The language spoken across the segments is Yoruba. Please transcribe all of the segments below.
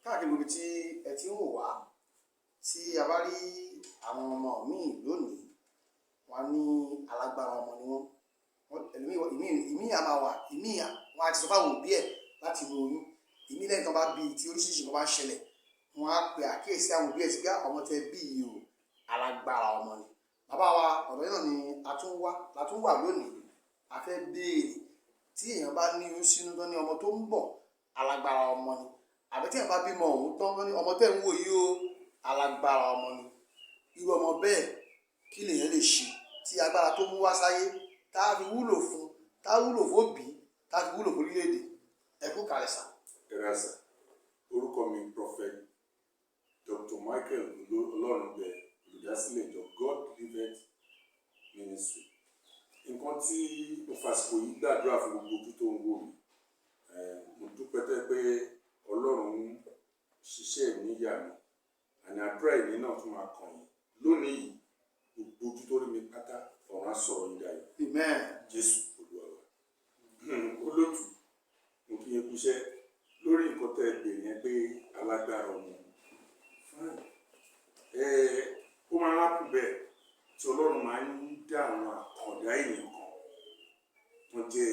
Káàkiri gbogbo tí ẹ ti ń wò wá, tí a bá rí àwọn ọmọ míì lónìí, wọn á ní alágbára ọmọ ni wọ́n. Ìmí à máa wà, ìmí wọn á ti sọ fáwọn òbí ẹ̀ láti inú oyún. Ìmí, lẹ́yìn tó bá bí, tí oríṣiríṣi nǹkan bá ń ṣẹlẹ̀, wọn á pe àkíyèsí àwọn òbí ẹ̀ sí pé ọmọ tẹ bí yìí o, alágbára ọmọ ni. Bàbá wa, ọ̀dọ̀ yìí náà ni a tún wá, la tún wà lónìí. A fẹ́ béèrè, tí èèyàn bá ní oyún sínú tó ní ọmọ tó ń bọ̀, alágbára ọmọ ni, àbí tí èèyàn bá bímọ òun tán tó ní ọmọ tẹ́ ń wò yìí o, alágbára ọmọ ni, irú ọmọ bẹ́ẹ̀, kí lèèyàn lè ṣe tí agbára tó mú wá sáyé tá a fi wúlò fún, tá a wúlò fóbìí, tá a fi wúlò fórílẹ̀-èdè? Ẹ kú kàlẹ̀ sà. Ẹ sà, orúkọ mi Prophet Dr. Michael Ọlọ́runbẹ, olùdásílẹ̀ ìjọ God Liveth Ministry. Nǹkan tí mo fàsìkò yìí gbàdúrà fún gbogbo ojú tó ń wò mí, mo dúpẹ́ tẹ́ pé Ọlọ́run ń ṣiṣẹ́ níyà mi, àní àdúrà ìní náà tún máa kàn yín lónìí yìí. Gbogbo ojú tó rí mi pátá, ọ̀run á sọ̀rọ̀ yín dayọ̀. Amen. Jésù Olúwa wa. Olótù, mo kí yín kúṣẹ́ lórí nǹkan tẹ́ ẹ bèrè yẹn pé alágbára ọmọ. Fine, ẹ ó máa ń happen bẹ́ẹ̀ tí Ọlọ́run máa ń dá àwọn àkàndá èèyàn kan tó jẹ́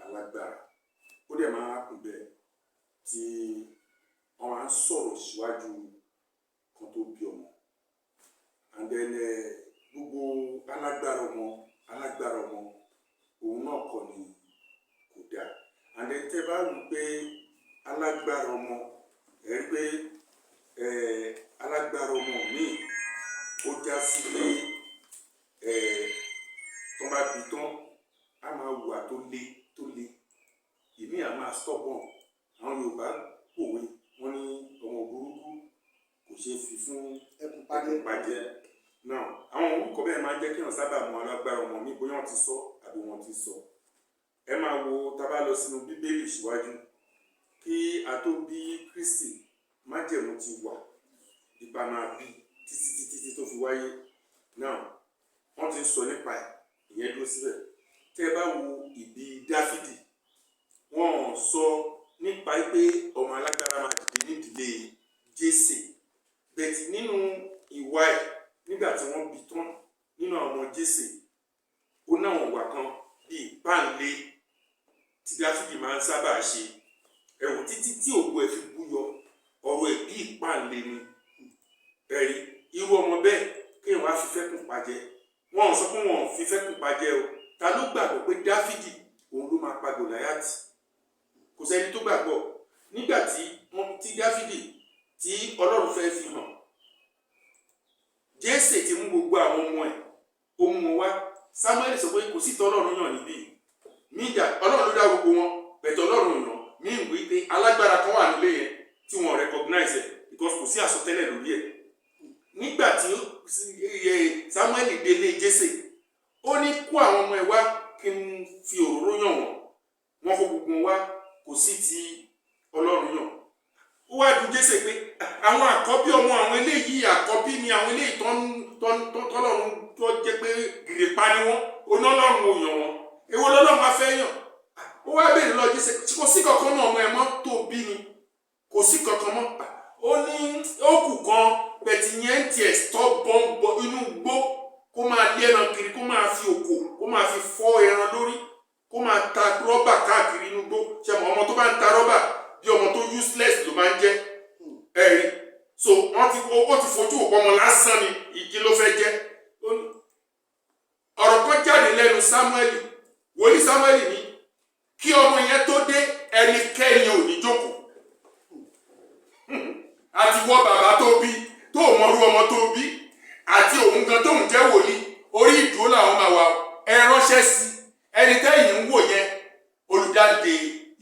alágbára. Ó dẹ̀ máa ń happen bẹ́ẹ̀ tí wọ́n máa ń sọ̀rọ̀ síwájú kan tó bí ọmọ. And then gbogbo alágbára ọmọ, alágbára ọmọ òun náà kọ́ ni kò dáa. And then tẹ́ bá wù pé alágbára ọmọ, ẹ rí pé alágbára ọmọ míì, ó já sí pé tó bá bí tán, á máa hùwà tó le tó le, ìmíì á máa stubborn. Àwọn Yorùbá pòwe, wọ́n ní ọmọ burúkú kò ṣeé fi fún ẹkùn pàdé. Ẹkùn pàjẹ́. Now, àwọn orúkọ bẹ́ẹ̀ máa ń jẹ́ kí èèyàn sábà mọ alágbára ọmọ mi, bóyá wọ́n ti sọ àbí wọ́n ti sọ. Ẹ máa wo, tá a bá lọ sínú Bíbélì síwájú kí a tó bí Kristi, májẹ̀mú ti wà ipa máa bí títí títí tí tó fi wáyé. Now, wọ́n ti ń sọ nípa ẹ̀, ìyẹn dúró síbẹ̀. Tẹ́ ẹ bá wo ìbí Dáfídì, wọ́n sọ nípa pé ọmọ alágbára máa dìde nídìílé Jésè, but nínú ìwà ẹ̀, nígbà tí wọ́n bí tán nínú àwọn ọmọ Jésè, ó náwọn ìwà kan bíi ìpáǹle tí Dáfídì máa ń sábà ṣe. Ẹ̀wọ̀n títí tí ògo ẹ̀ fi búyọ, ọ̀rọ̀ ẹ̀ bí ìpáǹle ni. Ẹ̀rí irú ọmọ bẹ́ẹ̀, kéèyàn wá fi fẹ́kùn pàjẹ́, wọn ò sọ pé wọn ò fi fẹ́kùn pàjẹ́ o. Ta ló gbàgbọ́ pé Dáfídì òun ló máa pa Gòláyàtì? Kò sẹ́ni tó gbàgbọ́. Nígbà tí wọ́n tí Dáfídì tí Ọlọ́run fẹ́ fi hàn, Jésè ti mú gbogbo àwọn ọmọ ẹ̀, ó mú wọn wá. Samuel sọ pé kò sí tọ́lọ́run yàn níbí mídà. Ọlọ́run ló dá gbogbo wọn bẹ̀tẹ̀, Ọlọ́run yàn mí ń wí pé alágbára kan wà nílé yẹn tí wọ́n recognize ẹ̀, because kò sí àsọtẹ́lẹ̀ lórí ẹ̀. Nígbà tí Samuel délé Jésè, ó ní kó àwọn ọmọ ẹ̀ wá kí n fi òróró yàn wọ́n. Wọ́n kó gbogbo wọn wá, kò sí ti Ọlọ́run yàn. Ó wá dùn Jésè pé àwọn àkọ́bí ọmọ àwọn eléyìí, àkọ́bí ni àwọn eléyìí tọ́lọ́run tó jẹ́ pé gìrìpa ni wọ́n, onọ́lọ́run ò yàn wọ́n, èwo lọ́lọ́run wá fẹ́ yàn? Ó wá béèrè lọ Jésè, kò sí kankan náà ọmọ ẹ̀ mọ́ tó bí ni? Kò sí kankan mọ́. Ó ní ó kù kan, but yẹn ń tiẹ̀ stubborn bọ inú gbó, kó máa lé ẹran kiri, kó máa fi òkò, kó máa fi fọ́ ẹran lórí, kó máa ta rọ́bà káàkiri inú gbó. Ṣe mọ̀, ọmọ tó bá ń ta rọ́bà, bí ọmọ tó useless ló máa ń jẹ́. Ẹ̀rí so wọ́n ti ó ti fojú òpó ọmọ lásán ni, ìdí ló fẹ́ jẹ́. Ọ̀rọ̀ kan jáde lẹ́nu Samuel, wòlíì Samuel ní kí ọmọ yẹn tó dé, ẹnikẹ́ni ò ní jókòó. Àti wọ bàbá tó bí, tó mọrú ọmọ tó bí, àti òun gan tóun jẹ́ wòlíì, orí ìdúró làwọn máa wà. Ẹ ránṣẹ́ sí ẹni tẹ́yìn ń wò yẹn, olùjáde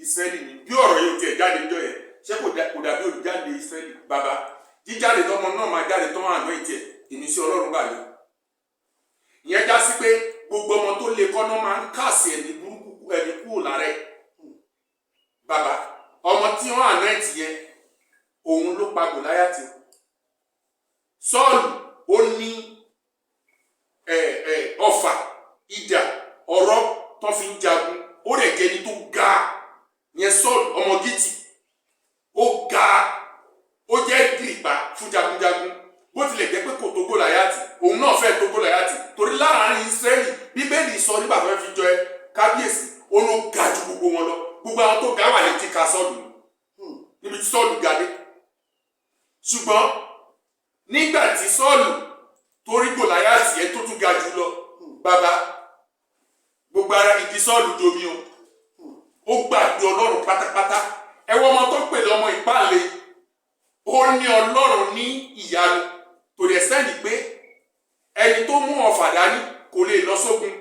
Ísírẹ́lì ni. Bí ọ̀rọ̀ yóò tiẹ̀ jáde níjọ́ yẹn, ṣé kò dàbí olùjáde Ísírẹ́lì? Bàbá, jíjáde tọmọ náà máa jáde tán, àná ìtẹ̀ ìmísí Ọlọ́run gbà lé. Ìyẹn já sí pé gbogbo ọmọ tó lè kọ́nà máa ń kàsí ẹ̀mí burúkú, ẹ̀mí kúrò lára ẹ̀. Bàbá, ọmọ tí wọ́n àná ẹ̀tì yẹn, òun ló pa Gòláyàtì. Sọ́ọ̀lù, ó ní ọfà, idà, ọ̀rọ̀ tó fi ń jagun. Ó rẹ̀ jẹ́ ẹni tó ga yẹn. Sọ́ọ̀lù ọmọ Gítì, ó ga. Òun náà fẹ́ tó Gòláyátì, torí láàrin Ísírẹ́lì, Bíbélì sọ nígbà tó fẹ́ fi jọ ẹ kábíyèsí, ó ló ga ju gbogbo wọn lọ. Gbogbo àwọn tó ga wà létí ka Sọ́ọ̀lù, níbi tí Sọ́ọ̀lù ga dé. Ṣùgbọ́n nígbà tí Sọ́ọ̀lù tó rí Gòláyátì yẹn tó tún ga jù lọ, bàbá, gbogbo ara ìdí Sọ́ọ̀lù domi o. Ó gbàgbé Ọlọ́run pátápátá. Ẹ wọ́n ọmọ tó pè lọ́mọ ìpáǹle, ó ní Ọlọ́run ní ìyanu tó lè sẹ́ni pé ẹni tó mú ọfà dání kò lè lọ sógun.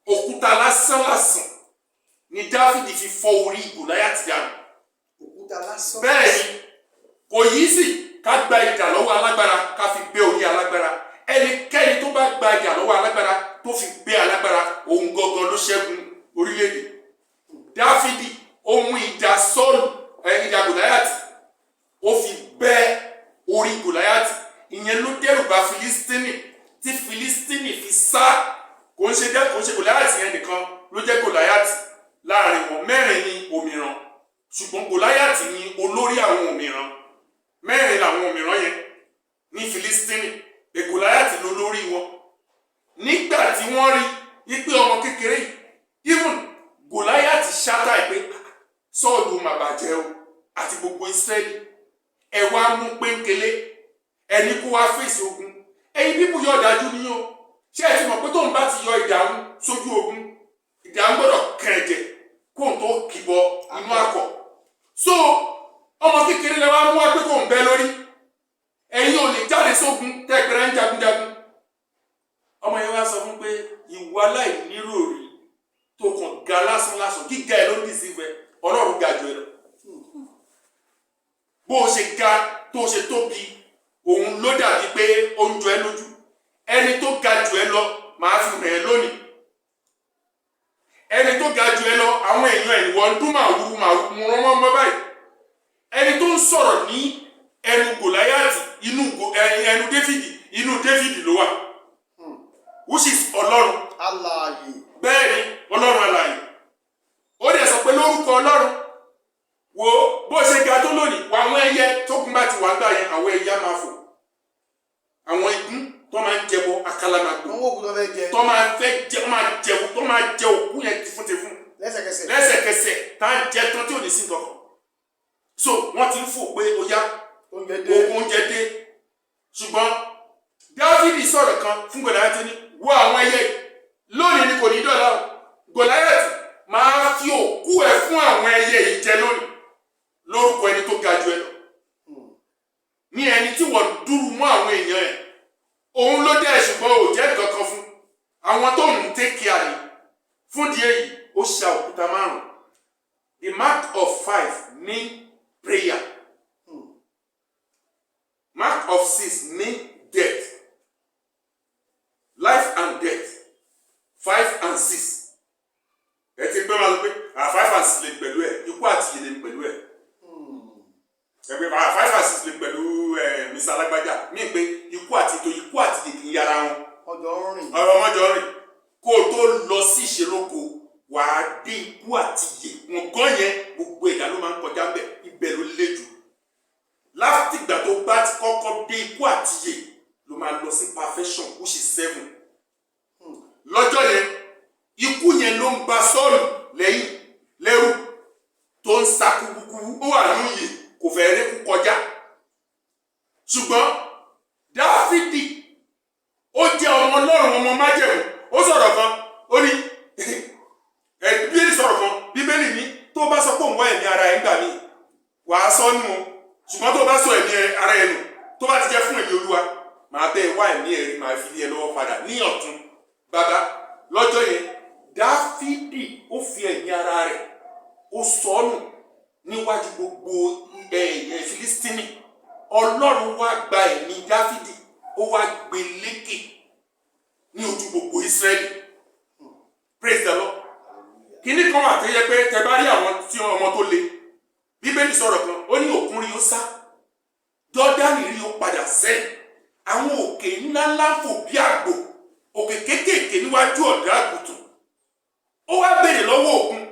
Òkúta lásán lásán ni Dáfídì fi fọ́ orí Gòláyátì dànù. Òkúta lásán. Bẹ́ẹ̀ ni, kò yí sí ká gba idà lọ́wọ́ alágbára ká fi bẹ́ orí alágbára. Ẹnikẹ́ni tó bá gba idà lọ́wọ́ alágbára tó fi bẹ́ alágbára, òun gangan ló ṣẹ́gun orílẹ̀-èdè. Dáfídì, ó mú idà Sọ́ọ̀lù ẹ, idà Gòláyàtì, ó fi bẹ́ orí Gòláyàtì. Ìyẹn ló dẹ́rù bà Filistini tí Filistini fi sá. Kò ń ṣe Gòláyàtì yẹn nìkan ló jẹ́ Gòláyàtì láàrin wọn. Mẹ́rin ni òmìrán, ṣùgbọ́n Gòláyàtì ni olórí àwọn òmìrán. Mẹ́rin làwọn òmìrán yẹn ní Filistini, pé Gòláyàtì ló lórí wọn. Nígbà tí wọ́n rí wípé ọmọ kékeré yìí, even Gòláyàtì ṣátà ẹ̀ pé Sọ́ọ̀lù mà bàjẹ́ o àti gbogbo Ísírẹ́lì, ẹ wá mú péńkélé ẹni kó wá fèsì ogun. Ẹ̀yin bíbù yóò dájú ní o. Ṣé ẹ ti mọ̀ pé tóun bá ti yọ ìdààmú sójú ogun, ìdààmú gbọ́dọ̀ kàn ẹ̀jẹ̀ kóun tó kìbọ inú akọ? So ọmọ kékeré lẹ wá mú wá pé kóun bẹ́ lórí. Ẹ̀yin ò lè jáde sógun tẹ́gbẹ̀rẹ́ ń jagunjagun. Ọmọ yẹn wá sọ fún pé ìwà aláìníròrí tó kàn ga lásán lásán, gíga ẹ ló ń dìsí fẹ. Ọlọ́run ga jù ẹ lọ. Bó o ṣe ga tó o ṣe tóbi, òun ló dàbí pé ó ń jọ ẹ lójú. Ẹni tó ga jù ẹ lọ màá fi hàn ẹ́ lónìí. Ẹni tó ga jù ẹ lọ, àwọn èèyàn ẹ̀ wọ́n ń dún màwúrú màwúrú mọ́ mọ́ báyìí. Ẹni tó ń sọ̀rọ̀ ní ẹnu Gòláyàtì, inú ẹnu Dáfídì, inú Dáfídì ló wà, which is Ọlọ́run Alààyè. Bẹ́ẹ̀ ni, Ọlọ́run alààyè. Ó dẹ̀ sọ pé lórúkọ Ọlọ́run, wo bó ṣe ga tó lónìí, wà àwọn ẹyẹ tó kún bá ti wà gbà yẹn, àwọn ẹyẹ á máa fò, àwọn igún tó máa ń jẹbọ akálàmàgbò Wọn wò kú tó fẹ́ jẹ. Tó máa fẹ́ jẹ, tó máa jẹ, tó máa jẹ òkú yẹn tìfúntìfún. Lẹ́sẹ̀kẹsẹ̀. Lẹ́sẹ̀kẹsẹ̀, tá a jẹ tán tí ò ní sí nǹkan kan. So wọ́n ti ń fò pé ó yá, Oúnjẹ dé. ogun oúnjẹ dé. Ṣùgbọ́n Dáfídì sọ̀rọ̀ kan fún Gòláyátì ní, wo àwọn ẹyẹ yìí, lónìí ni, kò ní dọ̀la o. Gòláyátì, máa fi òkú ẹ fún àwọn ẹyẹ yìí jẹ lónìí lórúkọ ẹni tó ga jù ẹ lọ, ní ẹni tí wọ́n dúró mọ́ àwọn èèyàn ẹ̀. Òun ló dẹ́, ṣùgbọ́n ò jẹ́ nǹkan kan fún àwọn tó ń take care ni. Fún díẹ̀ yìí, ó ṣa òkúta márùn. The mark of five mean prayer, mark of six mean death, life and death. Five and six, ẹ ti gbé máa lọ pé five and six lè pẹ̀lú ẹ̀, ikú àti ìyè lè pẹ̀lú ẹ̀. Ẹ pé five and six lè pẹ̀lú ẹ̀ Mr. Alágbájá mí pé ikú àti ètò, ikú àti ìyè kì í yára wọn. Ọjọ́ ń rìn. Ọ̀rọ̀ ọmọjọ rìn. Kó o tó lọ sí ìṣelógo, wàá dé ikú àti ìyè. Wọn gan yẹn, gbogbo ẹ̀dá ló máa ń kọjá ńbẹ̀. Ibẹ̀ ló le jù. Látìgbà tó bá ti kọ́kọ́ dé ikú àti ìyè, ló máa lọ sí perfection, which is seven. Lọ́jọ́ yẹn, ikú yẹn ló ń ba Sọ́ọ̀lù lẹ́yìn lẹ́rù tó ń sa kúkúkú. Ó wà lóye, kò fẹ́ rí kú kọjá. Ṣùgbọ́n Dáfídì, ó jẹ́ ọmọ Ọlọ́run, ọmọ májẹ̀mú. Ó sọ̀rọ̀ kan, ó ní ẹ, Bíbélì sọ̀rọ̀ kan. Bíbélì ní tó bá sọ pé òun wá ẹ̀mí ara ẹ̀ ń gbà mí, wàá sọ nù o. Ṣùgbọ́n tó bá sọ ẹ̀mí ara ẹ̀ nù, tó bá ti jẹ́ fún ẹ̀mí Olúwa, màá bẹ́ẹ̀ wá ẹ̀mí ẹ̀ rí, màá fi lé ẹ lọ́wọ́ padà ní ọ̀tún. Bàbá, lọ́jọ́ yẹn, Dáfídì ó fi ẹ̀mí ara rẹ̀, ó sọ ọ́ nù níwájú gbogbo ẹ̀ ẹ̀ Filistini. Ọlọ́run wá gba ẹ̀mí Dáfídì, ó wá gbé lékè ní ojú gbogbo Ísírẹ́lì. Praise the Lord. Kíní kan wà tó yẹ pé tẹ bá rí àwọn tí ọmọ tó le, Bíbélì sọ̀rọ̀ kan, ó ní òkun rí, ó sá, Jọ́dánì rí, ó padà sẹ́yìn, àwọn òkè ńláńlá fò bí àgbò, òkè kéékèèké níwájú ọ̀dọ́ àgùntàn. Ó wá béèrè lọ́wọ́ òkun,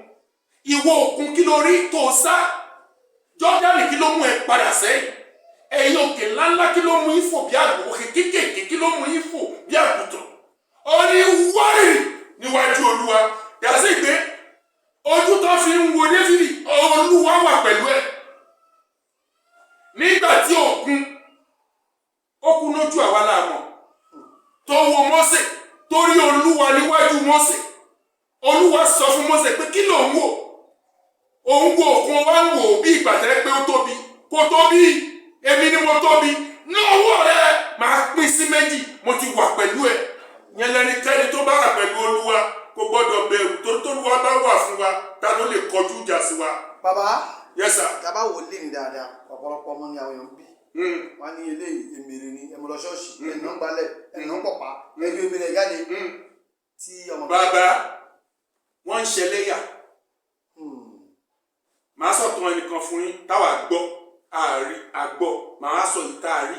"Ìwọ òkun, kí ló rí tó o sá? Jọ́dánì, kí ló mú ẹ padà sẹ́yìn?" Ẹ̀yin òkè ńláńlá, kí ló mú yín fò bí àgbò? Òkè kéékèèké, kí ló mú yín fò bí àgùntàn? Ó ní wárìrì níwájú Olúwa. Yàtọ̀ pé ojú tó fi ń wo Dáfídì, Olúwa wà pẹ̀lú ẹ̀. Nígbà tí òkun ó kú lójú àwa láàmọ̀ tó wo Mósè, torí Olúwa níwájú Mósè, Olúwa sọ fún Mósè pé, "Kí ló ń wò?" Òun wo òkun, wá ń wò bí ìgbà tẹ́ pé ó tóbi. Kò tóbi, èmi ni mo tóbi. Ní ọwọ́ rẹ, máa pín sí méjì. Mo ti wà pẹ̀lú ẹ. Yẹn lẹ́nikẹ́ni tó bá wà pẹ̀lú Olúwa kò gbọ́dọ̀ bẹ̀rù, torí t'Olúwa bá wà fún wa, ta ló lè kọjú ìjà sí wa? Bàbá, Yes, sir. tá a bá wò lé ní dáadáa, ọ̀pọ̀lọpọ̀ ọmọ ni àwọn èèyàn ń bí. Wọ́n á ní eléyìí èmèrè ni, ẹ mú lọ ṣọ́ọ̀ṣì, ẹ̀nà ń gbalẹ̀, ẹ̀nà ń pọ̀pá, ẹ̀yọ èmèrè jáde tí ọmọ. Bàbá, wọ́n ń ṣẹlẹ́yà. Màá sọ̀tàn ẹnìkan fún yín táwa gbọ́ àárí àgbọ̀. Màá sọ yìí tá a rí.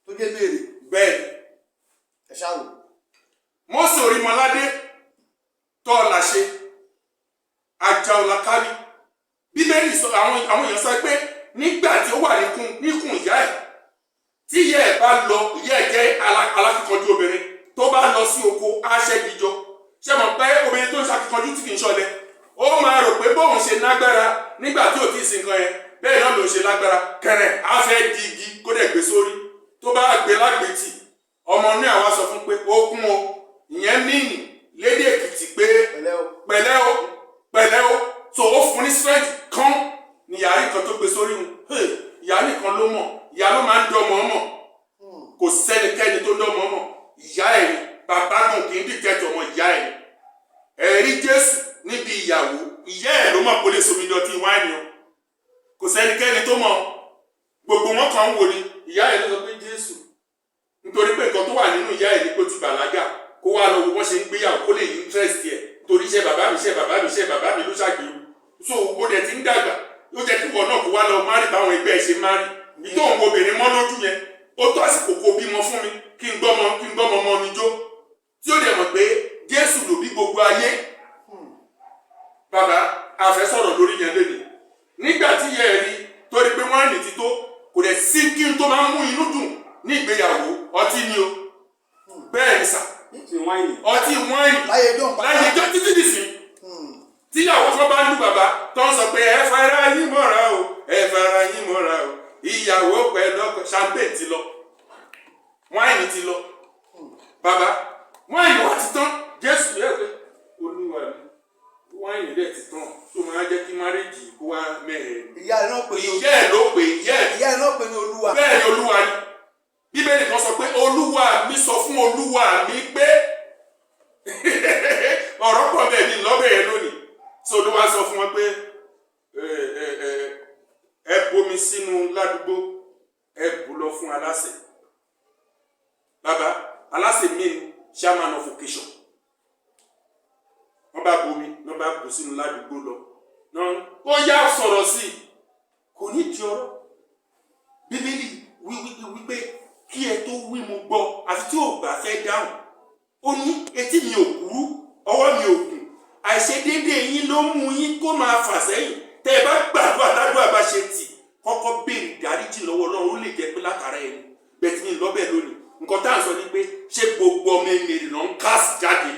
Tó jẹ́ béèrè. Bẹ́ẹ̀ ni. Ẹ ṣáà wò. Mósè Orímọládé tọ́ la ṣe ajá ọ̀làkárí. Bíbélì sọ, àwọn èèyàn sọ pé nígbà tí ó wà níkùn ìyá ẹ̀, tí ìyá ẹ̀ bá lọ, ìyá ẹ̀ jẹ́ alákíkanjú obìnrin, tó bá lọ sí oko aṣẹ́gijọ. Ṣé mọ̀ pé obìnrin tó ń ṣakíkanjú tí kì í ṣọ̀lẹ, ó máa rò pé bóun ṣe lágbára nígbà tí ò tí ì sí nǹkan yẹn, bẹ́ẹ̀ náà ló ń ṣe lágbára. Kẹrẹ̀ á fẹ́ di igi kó dẹ̀ gbé sórí. Tó bá gbé lágbètì, ọmọ ní àwa sọ fún pé ó kún o. Ìyẹn mìíní lédè Èkìtì pé Pẹ̀lẹ́ o. Pẹ̀lẹ́ o, pẹ̀lẹ́ o. So ó fún ní strength kan ní yàrá nìkan tó gbé sórí wọn. Ìyá nìkan ló mọ̀. Ìyá ló máa ń dọ́mọ mọ̀. Kò sẹ́nikẹ́ni tó dọ́mọ mọ̀, ìyá ẹ̀ ni. Bàbá kan kì í dìtẹ̀tì ọmọ, ìyá ẹ̀ ni. Ẹ̀rí Jésù níbi ìyàwó, ìyá ẹ̀ ló mọ̀ kó lè somi dọ̀tí wáìnì o. Kò sẹ́nikẹ́ni tó mọ̀, gbogbo wọn kàn ń wò ni. Ìyá ẹ̀ ló sọ pé Jésù, nítorí pé nǹkan tó wà nínú ìyá ẹ̀ ní pé ó ti bàlágà, kó wá lọ wo bọ́n ṣe ń gbéyàwó, kó lè interest ẹ̀, torí iṣẹ́ bàbá mi, iṣẹ́ bàbá mi, iṣẹ́ bàbá mi ló ṣàgbéwò. So ó dẹ̀ ti ń dàgbà, ó jẹ́ kí ìwọ náà kó wá lọ marry báwọn ẹgbẹ́ ẹ̀ ṣe marry. Ìtò òun obìnrin mọ́ lójú yẹn, ó tó àsìkò kó bímọ fún mi, kí n gbọ́mọ ọmọ mi jó. Tí ó dẹ̀ mọ̀ pé Jésù ló bí gbogbo ayé. Bàbá, àfẹ́ sọ̀rọ̀ lórí yẹn lónìí. Nígbà tí ìyá ẹ̀ rí torí pé wọ́n rìn tító, kò dẹ̀ sí kí n tó máa ń mú inú dùn ní ìgbéyàwó, ọtí ni o. Bẹ́ẹ̀ ni sà. Ti wáìnì. Ọtí wáìnì. Láyé dùn pa. Láyé jọ títí dìsín, tíyàwó kan bá ń lu bàbá tó ń sọ pé, "Ẹ fara yín mọ́ra o, ẹ fara yín mọ́ra o," ìyàwó pẹ̀lú ọkọ, champagne ti lọ, wáìnì ti lọ. Bàbá, wáìnì wá ti tán. Jésù yẹ pé, "Olúwa mi, wáìnì dẹ̀ ti tán," tó máa jẹ́ kí marriage kó wá mẹ́rẹ̀ẹ́. Ìyá rẹ̀ náà pè ní Ìyá ẹ̀ ló pè, ìyá ẹ̀. Ìyá rẹ̀ náà pè ní Olúwa. Bẹ́ẹ̀ ni, Olúwa ni. Bíbélì kan sọ pé, "Olúwa mi sọ fún Olúwa mi pé," ọ̀rọ̀ pọ̀ bẹ́ẹ̀ ni lọ́bẹ̀ yẹn lónìí. So Olúwa sọ fún wọn pé, ẹ ẹ ẹ ẹ bomi sínú ládùúgbò, ẹ bù lọ fún aláṣẹ. Bàbá, aláṣẹ mean chairman of occasion. Wọ́n bá bomi, wọ́n bá bù sínú ládùúgbò lọ náà, ó yá sọ̀rọ̀ sí i, kò ní di ọ̀rọ̀. Bíbélì wí wípé kí ẹ tó wí, mo gbọ́. Àfi tí ò bá fẹ́ dáhùn, ó ní etí mi ò kúrú, ọwọ́ mi ò gùn. Àìṣedéédé yín ló mú yín kó máa fà sẹ́yìn. Tẹ́ ẹ bá gbàdúrà, tádùá bá ṣe tì, kọ́kọ́ béèrè ìdáríjì lọ́wọ́ Ọlọ́run. Ó lè jẹ́ pé látara ẹni bẹ́ẹ̀ tí mi lọ́bẹ̀ lónìí. Nǹkan tá à ń sọ ni pé, ṣé gbogbo ọmọ èmèrè ló ń kásì jáde?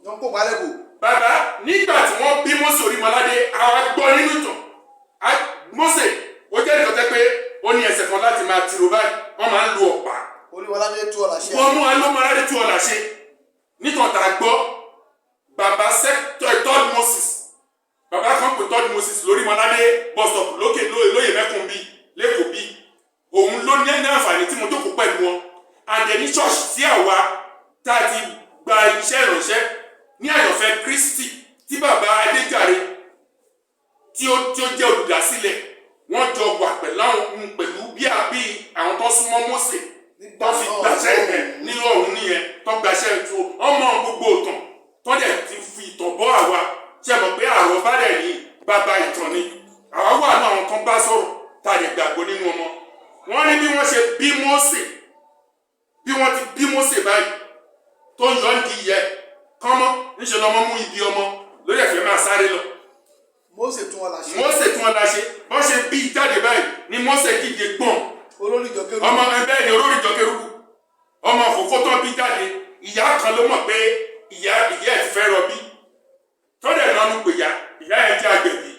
Wọ́n kó balẹ̀ bò. Bàbá, nígbà tí wọ́n bí Mósè Orímọládé, àwa gbọ́ nínú ìtàn. Mósè ó jẹ́ nìkan tẹ́ pé ó ní ẹsẹ̀ kan láti máa tìrò báyìí, wọ́n máa ń lo ọ̀pá. Olúwaládé tú ọ̀là ṣe. Wọ́n mú alómọládé tí ọ̀là ṣe nítorí tá a gbọ́. Bàbá sector third Moses, bàbá kan pè third Moses lórímọládé bus stop lókè lóyè mẹ́kùn bíi lẹ́kọ̀ọ́ bíi, òun ló ní àǹfààní tí mo jókòó pẹ̀lú wọn. And ní church tí àwa tá a ti gba iṣẹ́ ìránṣẹ́ ní Àyànfẹ́ Kristi, tí bàbá Adéjàre tí ó jẹ́ olùdásílẹ̀, wọ́n jọ wà pẹ̀lú àwọn pẹ̀lú bí àbí àwọn tó súnmọ́ Mósè tó fi gbàṣẹ́ yẹn ní ọ̀hún nìyẹn, tó gbàṣẹ́ tó ọmọ gbogbo ìtàn, tó dẹ̀ ti fi ìtàn bọ́ àwa. Ṣe mọ̀ pé àròbá dẹ̀ ní bàbá ìtàn ni. Àwa wà ní àwọn kan bá sọ̀rọ̀ tá a lè gbàgbọ́ nínú ọmọ wọ́n ní bí wọ́n ṣe bí Mósè, bí wọ́n ti bí Mósè báyìí tó ń yọ ń di ìyẹ́ kọ́mọ́ níṣẹ́ lọ́mọ mú ibi ọmọ lórí ẹ̀fẹ́ máa sáré lọ. Mósè tún ọ̀là ṣe. Mósè tí wọ́n la ṣe, bọ́n ṣe bí jáde báyìí ni Mósè dìde gbọ̀n. Olórí ìjọ kérúbù. Ọmọ ẹgbẹ́ ni olórí ìjọ kérúbù. Ọmọ kòkó tán bí jáde, ìyá kan ló mọ̀ pé ìyá ẹ̀ ti fẹ́ rọbí, tọ́lẹ̀ nánú pé ìyá ẹ̀ jẹ́ agbẹ̀bí.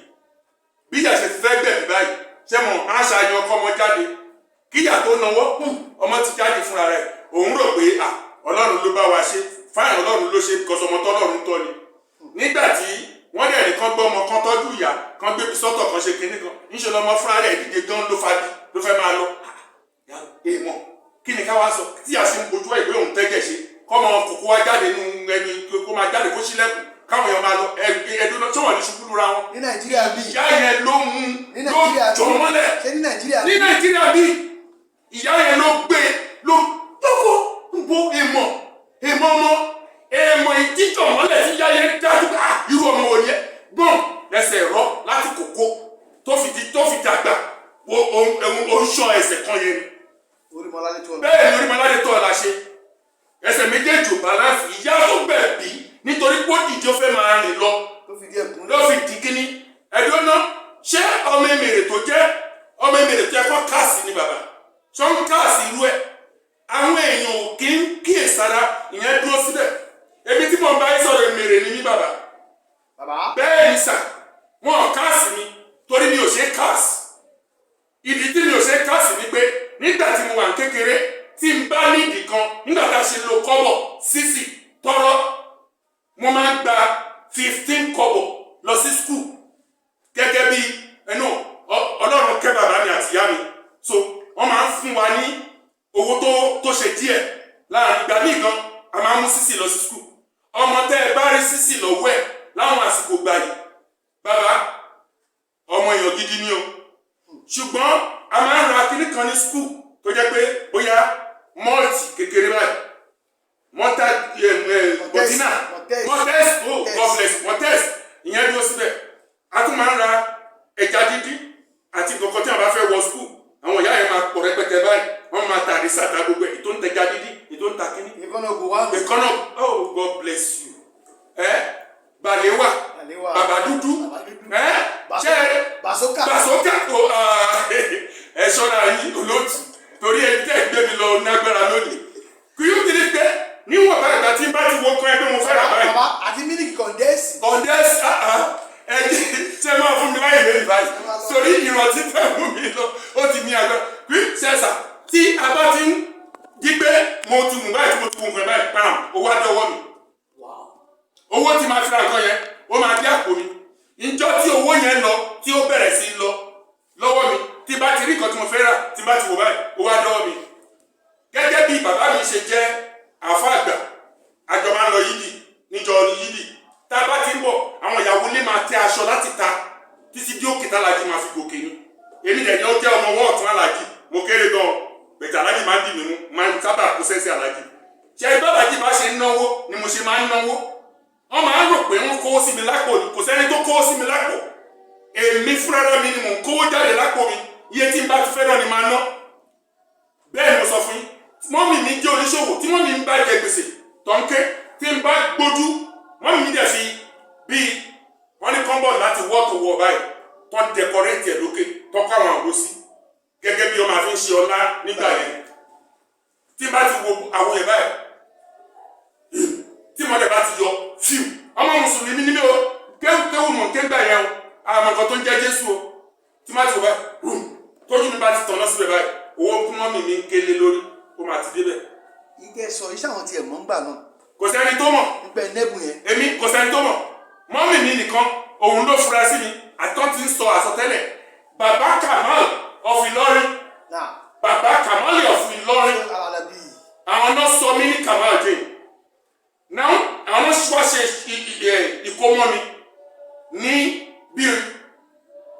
Bí ìyá ṣe ti fẹ́ gbẹ̀bí báyìí, ṣé mo á ṣàyàn ọkọ ọmọ jáde, kíyà tó nawọ́, ọmọ ti jáde fúnra rẹ̀. Òun rò pé, à, Ọlọ́run ló bá wa ṣe fáyìn, Ọlọ́run ló ṣe kọsọmọ tọ́lọ́run tọ́ ni. Nígbà tí wọ́n dẹ̀ ní kán gbọ́ ọmọ, kan tọ́jú ìyá, kan gbébi sọ́tọ̀, kan ṣe kinní kan, ńṣe lọmọ fúnra rẹ̀ dìde gan, ló fa bí ló fẹ́ máa lọ. Èèmọ̀, kí ni ká wá sọ tí a ṣe ń bojú ìwé òun tẹ́jẹ̀ ṣe kọ́mọ kòkó wá jáde nínú ẹni, kó máa jáde, kó sílẹ̀kùn, káwọn èèyàn máa lọ ẹdún náà tí wọ́n ní ṣubú lura wọn. Ní Nàìjíríà bíi? Ìyá yẹn ló mú Ní ló Nàìjíríà jọ mọ́lẹ̀. Ṣé ní Nàìjíríà? Ní Nàìjíríà bí, ìyá yẹn ló gbé ló tókò ń bo. Èèmọ̀, èèmọ̀, ọmọ èèmọ̀ ìjíjọ mọ́lẹ̀ tí ìyá yẹn dájú pé, ah, irú ọmọ wo ni ẹ gbọ́n lẹ́sẹ̀ rọ láti kòkó tó fi di tó fi dàgbà, ó ń ṣọ ẹsẹ̀ kan yẹn ni. Orímọládé tó ọ̀la. Bẹ́ẹ̀ ni, Orímọládé tó ọ̀la ṣe ẹsẹ̀ méjèèjì ò balance. Ìyá tó gbẹ̀ bí nítorí pé ó dìde, ó fẹ́ máa rìn lọ Tó fi díẹ̀ gún. Ló fi di kíní ẹ̀dùn náà. Ṣé ọmọ èmèrè tó jẹ́ ọmọ èmèrè tó yẹ kó káàsì ni bàbá ṣọ́ ń káàsì irú ẹ̀? Àwọn èèyàn ò kí ń kíyèsára. Ìyẹn dúró síbẹ̀. Èmi tí mo ń bá yín sọ̀rọ̀, èmèrè ni mí, bàbá. Bàbá. Bẹ́ẹ̀ ni sà, wọn ò káàsì mi torí mi ò ṣe káàsì. Ìdí tí mi ò ṣe káàsì ni pé nígbà tí mo wà ní kékeré, tí n bá nídìí kan, nígbà tá a ṣe lo kọ́bọ̀, sísì, tọ́rọ́, mo máa ń gba 15 kọ́bọ̀ lọ sí school gẹ́gẹ́ bí ẹnu Ọlọ́run kẹ́ bàbá mi àti ìyá mi. So wọ́n máa ń fún wa ní owó tó ṣe díẹ̀ láàrin ìgbà míì gan. A máa ń mú sísì lọ sí school. Ọmọ tẹ́ ẹ bá rí sísì lọ́wọ́ ẹ̀ láwọn àsìkò gbà yìí, bàbá, ọmọ èèyàn gidi ni o. Ṣùgbọ́n a máa ń ra kinní kan ní school tó jẹ́ pé bóyá malt kékeré báyìí, mọ́tà bọ̀dínà. Maltese. Maltese, oh. Maltese. God bless Maltese. Ìyẹn dúró síbẹ̀. A tún máa ń ra ẹja díndín àti nǹkan tí wọn bá fẹ́ wọ school. Àwọn ìyá yẹn máa pọ̀ rẹpẹtẹ báyìí, wọ́n máa ta àdísà, ta gbogbo ẹ̀, ètò ń tẹja díndín, ètò ń ta kínní. Ìkànnì ogun wa. Ìkànnà, oh, God bless you. Ẹ gbàléwà. Gbàléwà. Bàbá dúdú. Bàbá dúdú. Ẹ ṣe Basoka. Basoka o. Ẹ ṣọ́ra yín, olóòtú, torí ẹ tẹ́ gbé mi lọ nágbára lónìí. Kì í ti ní pé níwọ̀n bá ìgbà tí n bá ti wo kan ẹgbẹ́ mo fẹ́ rà báyìí. Bàbá, àti mílíkì condensed. Condensed. Ẹ jẹ́ ṣe máa fún mi láyè lónìí báyìí, torí ìrántí fẹ́ mú mi lọ, ó ti ní agbára. Kì í ṣe sà, tí a bá ti ń di pé mo ti wù báyìí, tí mo ti wù nǹkan báyìí, pam, owó á dọ́wọ́ mi. Owó tí máa fi ra nǹkan yẹn, ó máa dé àpò mi. Ìjọ tí owó yẹn lọ, tí ó bẹ̀rẹ̀ sí lọ lọ́wọ́ mi, tí bá ti rí nǹkan tí mo fẹ́ rà, tí bá ti wò báyìí, owó á dọ́wọ́ mi. Gẹ́gẹ́ bí bàbá mi ṣe jẹ́ àfa àgbà, àjọ máa ń lọ yídì níjọ yídì. Tá a bá ti ń bọ̀, àwọn ìyàwó ilé máa tẹ́ aṣọ láti ta títí dé òkè tálájì máa fi gòkè ni. Èmi dẹ̀ ni ó jẹ́ ọmọ ọwọ́ ọ̀tún alájì. Mo kéré gan, bẹ̀tẹ̀ alájì máa ń dì mí mú, máa ń sábà kó sẹ́sì alájì. Ṣe ẹgbẹ́ alájì bá ṣe ń náwó ni mo ṣe máa ń náwó. Wọ́n máa ń rò pé wọ́n kówó sí mi lápò ni. Kò sẹ́ni tó kówó sí mi lápò. Èmi fúnra mi ni mò ń kówó jáde lápò mi. Iye tí n bá ti fẹ́ náà ni máa ná. Bẹ́ẹ̀ ni mo sọ fún yín. Mọ́mì mi jẹ́ oníṣòwò. Tí mọ́mì mi bá jẹ gbèsè tó ń ké, tí n bá gbójú, mọ́mì mi dẹ̀ fi bíi wọ́n ní kọ́ńbọ̀d láti wọ́ tó wọ̀ báyìí, tó ń decorate ẹ̀ lókè, tó kọ́ àwọn àgbo sí gẹ́gẹ́ bí ọmọ àfi ń ṣe ọlá nígbà yẹn. Tí n bá ti wo àwọn yẹn báyìí, tí mọ́lẹ̀ bá ti yọ fíù, ọmọ mùsùlùmí ní mi o, kéwù kéwù mọ̀ kéńgbà yẹn o, àmọ́ nǹkan tó ń jẹ́ Jésù o. Tí má ti wọ báyìí rúm, tójú mi bá ti tọ̀nà síbẹ̀ báyìí, owó kún mọ́mì mi ń kélé lórí, ó máa ti débẹ̀. Ìtẹ́ sọ iṣẹ́ àwọn tiẹ̀ mọ́ ń gbà náà. Kò sẹ́ni tó mọ̀. Nípa ẹnẹ́bù yẹn. Èmi, kò sẹ́ni tó mọ̀. Mọ́mì mi nìkan, òun ló fura sí mi àtọ́ ti ń sọ àsọtẹ́lẹ̀. Bàbá Kamal of Ìlọrin. Náà. Bàbá Kamal of Ìlọrin. Alalabi. Àwọn náà sọ mí ní Kamal jane náà. Àwọn náà wá ṣe ìkómọ mi ní bíi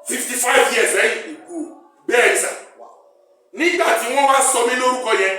55 years lẹ́yìn. Ìgò. Bẹ́ẹ̀ ni sà. Nígbà tí wọ́n wá sọ mí lórúkọ yẹn